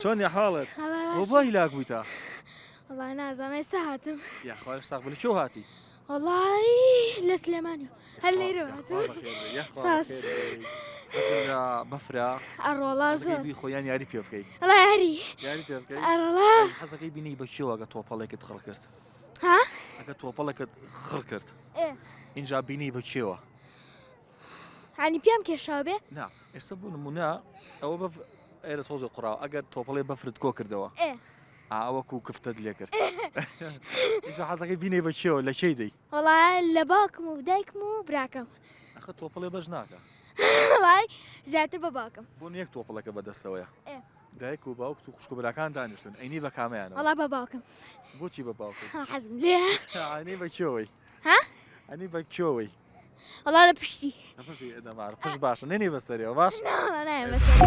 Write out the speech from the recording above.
چۆنی حاڵت بۆ بۆ هیلاک بوویتە وەڵا نازانم ئێستا هاتم یاخوا ساغ بە لە کوێ هاتی وەڵای لە سلێمانی هەر لێرە هاتم ساس. بەفرە ئەڕۆڵا زۆر بی خۆیان یاری پێ بکەیت وەڵا یاری یاری پێ بکەیت ئەڕۆڵا حەزەکەی بینی بە کێوە ئەگە تۆپەڵێکت خڕ کرد ها ئەگە تۆپەڵێکت خڕ کرد ئێ اینجا بینی بە کێوە عنی پێم کێشاو بێ نا ئێستا بۆ نمونە ئەوە بە ئێرە تۆزێ قوڕاوە ئەگەر تۆپەڵێ بەفرت کۆ کردەوە ئێ ئاوەکو کفتەت لێ کرد ئیسا حەزەکەی بینێ بە کێوە لە کێی دەی وەڵا لە باوکم و دایکم و براکەم ئەخە تۆپەڵێ بەش ناکە وەڵای زیاتر بە باوکم بۆ یەک تۆپەڵەکە بەدەستەوەیە ئێ. دایک و باوکت و خوشک و براکان دانیشتون ئەینی بە کامەیانەوە وەڵا بە باوکم بۆچی بە باوکت حەزم لێ ئەنی بە کێوەی ها ئەنی بە کێوەی وەڵا لە پشتی لە پشتی دەمار پشت باشە نێنی بەسەرەوە باش ناوەڵا نایە بەسەر.